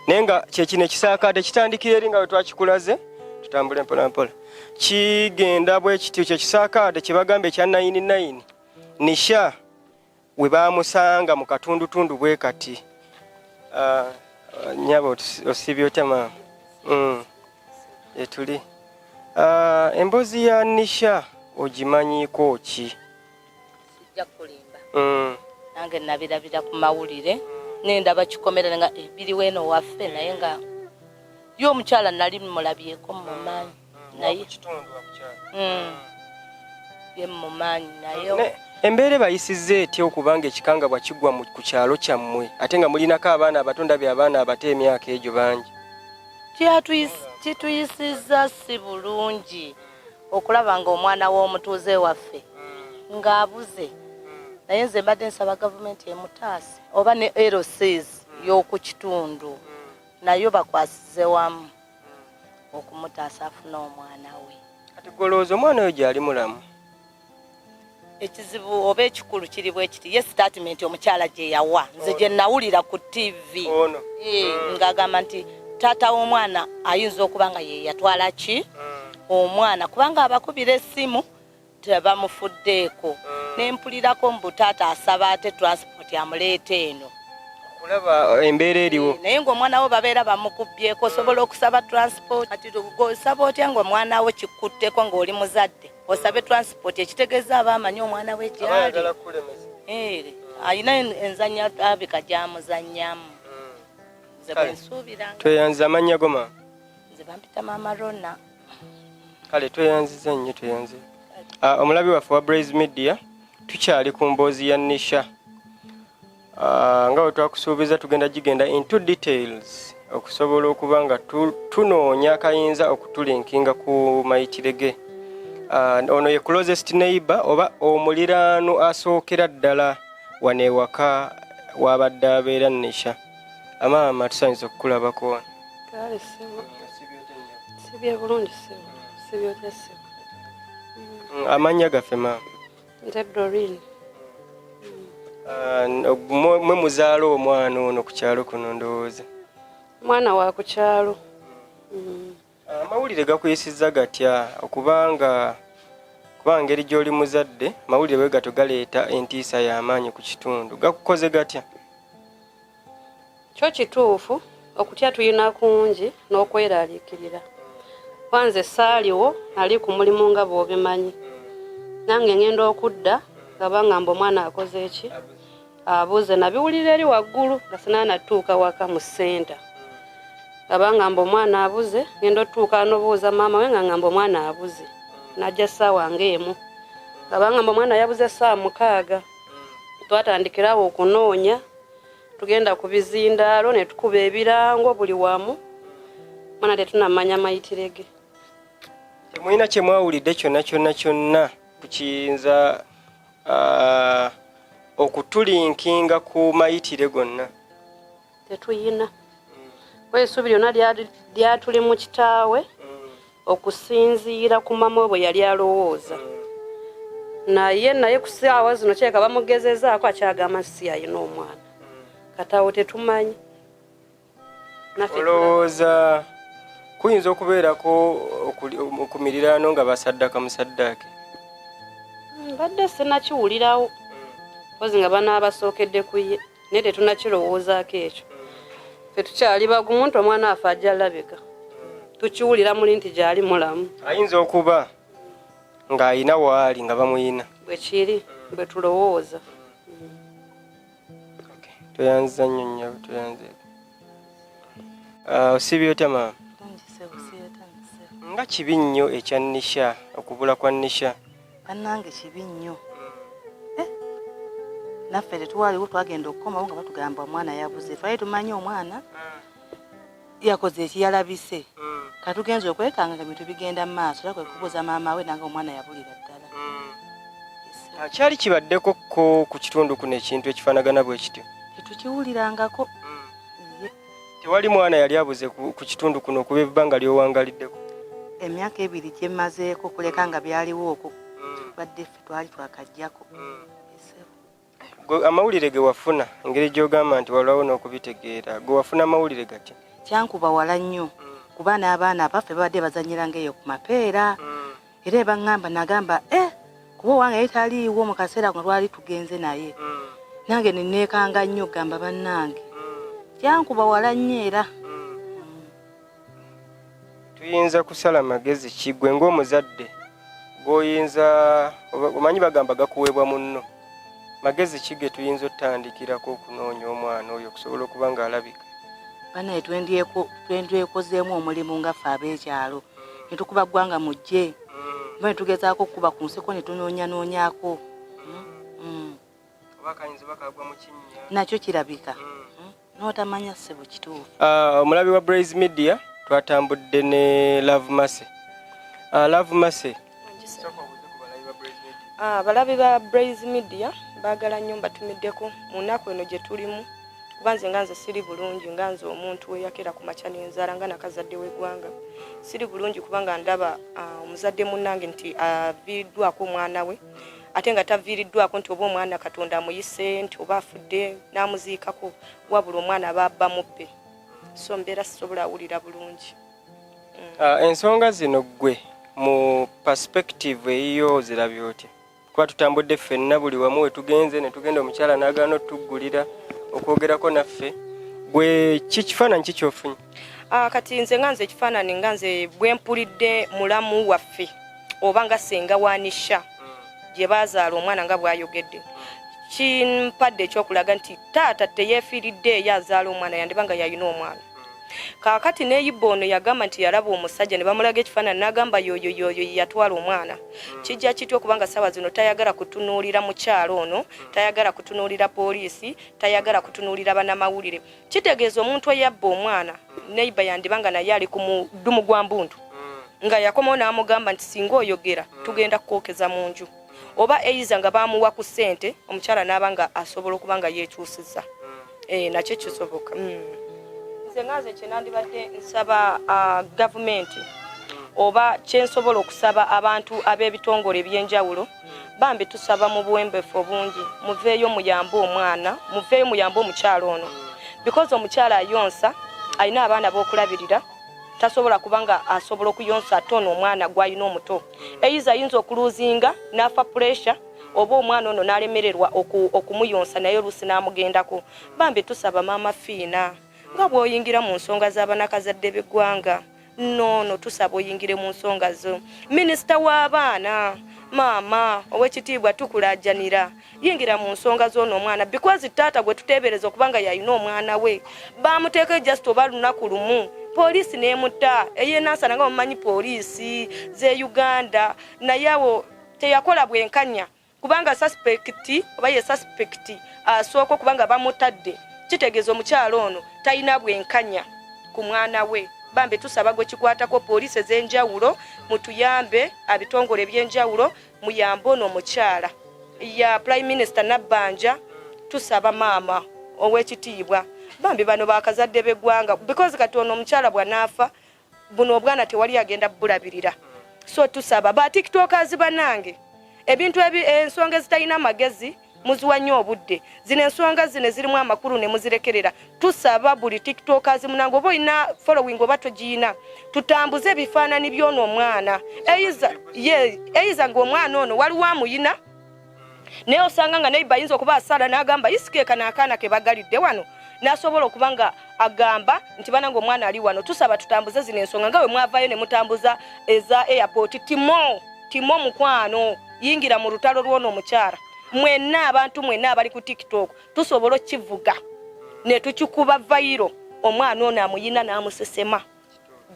C: naye nga kyekino ekisaakaate kitandikira eri nga bwe twakikulaze. Tutambule mpolampola, kigenda bwe kityo. Kyekisaakaate kye bagamba ekya 99 Nisha we baamusanga mu katundutundu bwe kati. Ah, ah, nyabo, osiibye otya maama? Etuli. Ah, emboozi ya Nisha ogimanyiiko ki?
F: Sijja kulimba. Nange nabirabira ku mawulire nendaba kikomera nga ebiriwo eno waffe, naye nga ye omukyala nali mulabyeko mumaanyi naye ye mumaanyi naye.
C: Embeera ebayisizza etya okubanga ekikangabwa kigwa ku kyalo kyammwe ate nga mulinako abaana abato? Ndabye abaana abato emyaka egyo bangi.
F: Kituyisizza si bulungi okulaba nga omwana w'omutuuze waffe ng'abuze, naye nze mbadde nsaba gavumenti emutaase oba ne LCs y'oku kitundu nayo bakwasize wamu okumutaasa afune omwana we.
C: Kati golowooza omwana oyo gyali mulamu?
F: Ekizibu oba ekikulu kiri bwe kiti, ye statement omukyala gye yawa nze gye nawulira ku TV
C: ono
F: ng'agamba nti taata w'omwana ayinza okuba nga ye yatwala ki omwana, kubanga abakubira essimu tebamufuddeeko. Nempulirako mbu taata asaba ate transport amuleeta eno.
C: Kulaba embeera eriwo.
F: Naye ng'omwana wo babeera bamukubyeko, osobola okusaba transport? Kati osaba otya ng'omwana wo kikutteko, ng'oli muzadde osabe transport? Ekitegeeza aba amanyi omwana we gyali.
C: Ayagala kukulemesa.
F: Alina enzanya abika gyamuzannyamu. Nze
C: Kale.
F: bwe nsuubira nga-
C: Tweyanziza. Amannya go maama?
F: Nze bampita Maama Rona.
C: Kale, tweyanziza nnyo, tweyanziza. Ah, omulabi waffe wa Braze Media, tukyali ku mboozi ya Nisha. Ah, nga bwe twakusuubiza, tugenda gigenda into details okusobola okuba nga tunoonya akayinza okutulinkinga ku mayitire ge. Ah, ono ye closest neighbor oba omuliraano asookera ddala wano ewaka wabadde abeera Nisha. Amaama, tusanyusa okukulabako wano.
G: Kale ssebo, sibye bulungi ssebo, sibye otya ssebo?
C: Amannya gaffe maama?
G: Nze Doreen.
C: Ah, mwe muzaala omwana ono ku kyalo kuno ndowooza?
G: Mwana wa ku kyalo.
C: Amawulire gakuyisizza gatya, okubanga kubanga engeri gy'oli muzadde, amawulire bwe gato galeeta entiisa y'amaanyi ku kitundu, gakukoze gatya?
G: Kyo kituufu, okutya tulina kungi n'okweraliikirira. Wanze saaliwo, nali ku mulimu nga bw'obimanyi. Nange ngenda okudda nga bangamba omwana akoze eki, abuze. Nabiwulira eri waggulu nga sinaanatuuka waka mu ssenta, nga bangamba omwana abuze. Ngenda otuuka nobuuza maama we nga ngamba omwana abuze, najja ssaawa ng'emu nga bangamba omwana yabuze ssaawa 6. Twatandikirawo okunoonya, tugenda ku bizindaalo ne tukuba ebirango buli wamu, mwana tetunamanya mayitire ge.
C: Temulina kye mwawulidde kyonna kyonna kyonna kukiyinza okutulinkinga ku mayitire gonna?
G: Tetuyina, kuba essuubi lyonna lyatuli mu kitaawe okusinziira ku mama we bwe yali alowooza, naye ku ssaawa zino kireka bamugezezaako, akyagamba si ayina omwana. Kataawo tetumanyi Naffe.
C: Olowooza kuyinza okubeerako ku miriraano nga basaddaka musaddaake?
G: Mbadde sinakiwulirawo kozi nga banaabasookedde ku ye, naye tetunakirowoozaako ekyo. Ffe tukyali bagumu nti omwana waffe ajja alabika, tukiwulira muli nti gyali mulamu.
C: Ayinza okuba ng'ayina waali nga bamuyina.
G: Bwe kiri, bwe tulowooza.
C: Tweyanziza nnyo nnyo, tweyanze. Osiibye otya maama? Nga kibi nnyo ekya Nisha, okubula kwa Nisha.
F: Bannange kibi nnyo. Eh, naffe tetwaliwo, twagenda okukomawo nga batugamba omwana yabuze. Twali tumanyi omwana yakoze ekiyalabise. Katugenze okwekanga nga bintu bigenda mu maaso, era kwe kubuuza maama we nange omwana yabulira ddala.
C: Kyali kibaddeko ko ku kitundu kuno ekintu ekifaanagana bwe kityo?
F: Tetukiwulirangako.
C: Tewali mwana yali abuze ku kitundu kuno okuba ebbanga ly'owangaliddeko?
F: Emyaka 2 gye mmazeeko kuleka nga byaliwo okwo, badde ffe twali twakajjako.
C: Amawulire ge wafuna, engeri gy'ogamba nti walwawo n'okubitegeera, gwe wafuna amawulire gatya?
F: Kyankuba wala nnyo, kuba n'abaana abaffe babadde bazannyiranga eyo ku mapeera. Era ebaŋŋamba nagamba, kuba owange yali taliiwo mu kaseera nga twali tugenze naye. Nange ne neekanga nnyo gamba bannange. Kyankuba wala nnyo era.
C: Tuyinza kusala magezi ki gwe ng'omuzadde gw'oyinza, omanyi bagamba gakuweebwa munno, magezi ki ge tuyinza otandikirako okunoonya omwana oyo okusobola okuba ng'alabika?
F: Bannaye twendyekozeemu omulimu nga ffe ab'ekyalo, ne tukuba ggwanga mujje, oba ne tugezaako okukuba ku nsiko ne tunoonyanoonyaako.
C: Oba kayinza oba kagwa mu kinnya.
F: Nakyo kirabika. N'otamanya ssebo kituufu.
C: Omulabi wa Blaze Media twatambudde ne Love Mercy. Love Mercy.
B: Abalabi ba Blaze Media baagala nnyo mbatumiddeko mu nnaku eno gye tulimu, kuba nze nga nze siri bulungi, nga nze omuntu eyakera ku makya n'enzaala nga nakazadde w'eggwanga, siri bulungi kubanga ndaba omuzadde munnange nti aviiriddwako omwana we, ate nga taviiriddwako nti oba omwana Katonda amuyise nti oba afudde n'amuziikako, wabula omwana aba abba mubbe. So mbeera sisobola awulira bulungi.
C: Ensonga zino ggwe mu perspective eyiyo zirabye otya? Kuba tutambudde ffenna buli wamu we tugenze ne tugenda, omukyala n'agaana otuggulira okwogerako naffe, gwe ki kifaananyi ki ky'ofunye?
B: Kati nze nga nze ekifaananyi nga nze bwe mpulidde mulamu waffe oba nga ssenga wa Nisha gye baazaala omwana nga bw'ayogedde, kimpadde ekyokulaga nti taata teyeefiiridde eyo azaala omwana, yandiba nga yalina omwana. Kaakati n'eyibba ono yagamba nti yalaba omusajja ne bamulaga ekifaananyi n'agamba yoyo yoyo ye yatwala omwana. Kijja kitya okubanga ssaawa zino tayagala kutunuulira mukyala ono, tayagala kutunuulira poliisi, tayagala kutunuulira bannamawulire. Kitegeeza omuntu eyabba omwana neighbor yandiba nga naye ali ku mudumu gwa mbundu, nga yakomawo n'amugamba nti singa oyogera tugenda kukwokeza mu nju, oba eiza nga bamuwa ku ssente omukyala n'aba nga asobola okuba nga yeekyusiza. Nakyo kisoboka. Nze nga nze kye nandibadde nsaba gavumenti oba kye nsobola okusaba abantu ab'ebitongole eby'enjawulo, bambi tusaba mu buwembefu obungi muveeyo muyambe omwana, muveeyo muyambe omukyala ono, because omukyala ayonsa, alina abaana b'okulabirira, tasobola kubanga asobola okuyonsa ate ono omwana gw'alina omuto. Eiza ayinza okuluuzinga n'afa pressure, oba omwana ono n'alemererwa okumuyonsa naye oluusi n'amugendako. Bambi tusaba Maama Fiina, nga bw'oyingira mu nsonga z'abanakazadde b'eggwanga, noono tusaba oyingire mu nsonga zo. Minisita w'abaana, maama ow'ekitiibwa, tukulaajanira yingira mu nsonga z'ono omwana, because taata gwe tuteebereza okuba nga yalina omwana we bamuteeka just oba lunaku lumu poliisi n'emutta ey'enansana, nga mumanyi poliisi z'e Uganda, naye awo teyakola bwenkanya kubanga suspect oba ye suspect asooka okubanga bamutadde. Kitegeeza omukyala ono talina bwenkanya ku mwana we. Bambi tusaba gwe kikwatako, poliisi ez'enjawulo mutuyambe, abitongole ebyenjawulo muyambe ono omukyala. Ya Prime Minister Nabbanja, tusaba maama ow'ekitiibwa, bambi bano bakazadde b'eggwanga, because kati ono omukyala bw'anaafa buno obwana tewali agenda bulabirira. So tusaba ba tiktokers banange, ebintu ensonga ezitalina magezi muziwa nnyo obudde, zino ensonga zino ezirimu amakulu ne muzirekerera. Tusaba buli tiktokers munange, oba olina following oba togiyina, tutambuze ebifaananyi by'ono omwana. Eiza ng'omwana ono waliwo amuyina, naye osanga nga neighbor ayinza okuba asala n'agamba isikeeka n'akaana ke bagalidde wano, n'asobola okuba nga agamba nti banange omwana ali wano. Tusaba tutambuze zino ensonga nga bwe mwavaayo ne mutambuza eza airport. Timo timo mukwano, yingira mu lutalo lw'ono omukyala. Mwenna abantu mwenna abali ku TikTok tusobola okukivuga ne tukikuba viral. Omwana ono amuyina n'amusesema.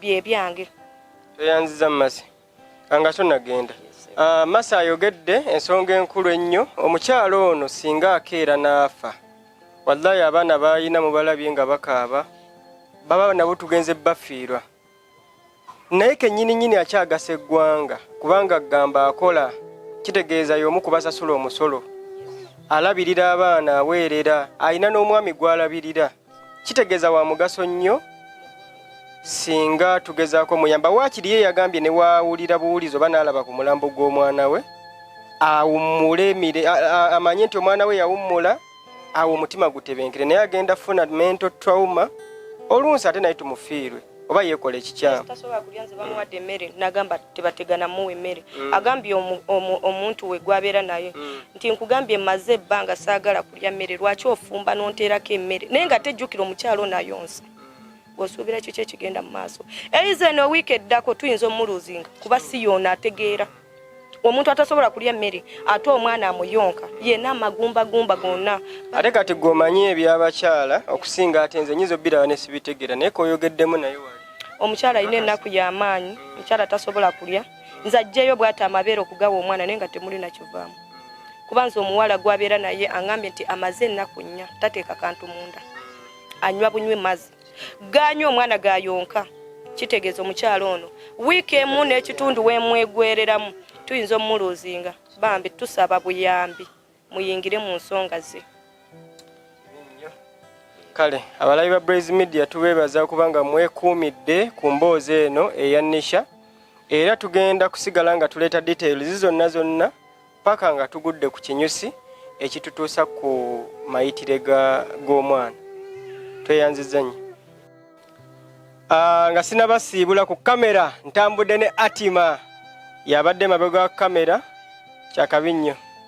B: Bye byange.
C: Tweyanziza Masi. Nga tonagenda. Masi ayogedde ensonga enkulu ennyo. Omukyalo ono singa akeera n'afa, wallahi abaana b'alina mubalabye nga bakaaba, baba nabo tugenze bafiirwa. Naye kennyini nnyini akyagasa eggwanga, kubanga agamba akola, kitegeeza y'omu ku basasula omusolo, alabirira abaana, aweerera, alina n'omwami gw'alabirira, kitegeeza wa mugaso nnyo singa tugezaako muyamba. Waakiri ye yagambye ne waawulira buwulizi oba n'alaba ku mulambo gw'omwana we awummule emire, amanye nti omwana we yawummula, awo omutima gutebenkere, naye agenda funa mental trauma olunsi ate naye tumufiirwe oba yeekola ekikyamu.
B: Tasobola kulya, nze bamuwadde emmere nagamba tebategana muwa emmere. Agambye omuntu we gwabeera naye nti nkugambye mmaze ebbanga saagala kulya mmere, lwaki ofumba n'onteerako emmere? Naye nga tejjukira omukyalo nayonsa. Bw'osuubira kiki ekigenda mu maaso eiza eno wiiki eddako tuyinza omuluzinga, kuba si yoona ategeera omuntu atasobola kulya mmere ate omwana amuyonka yenna amagumbagumba gonna.
C: Ate kati gwe omanyi ebyabakyala okusinga, ate nze nyinza obbiraba ne sibitegeera, naye koyogeddemu naye wali.
B: Omukyala alina ennaku y'amaanyi, omukyala tasobola kulya. Nze ajjeyo bw'ati amabeere okugawa omwana naye nga temuli nakivaamu, kuba nze omuwala gwabeera naye aŋambye nti amaze ennaku 4 tateeka kantu munda, anywa bunywi mazzi ganywa omwana gayonka. Kitegeeza omukyala ono wiiki emu n'ekitundu wemwegwereramu tuyinza omuluzinga. Bambi tusaba buyambi, muyingire mu nsonga ze.
C: Kale abalabi ba Blaze Media tubeebaza kubanga mwekuumidde ku mboozi eno eya Nisha, era tugenda kusigala nga tuleeta details zonna zonna paka nga tugudde ku kinyusi ekitutuusa ku mayitire g'omwana. Tweyanziza nnyo. Nga sinabasiibula ku kamera ntambudde ne Atima, yabadde mabega wa kamera. Kyakabi nnyo.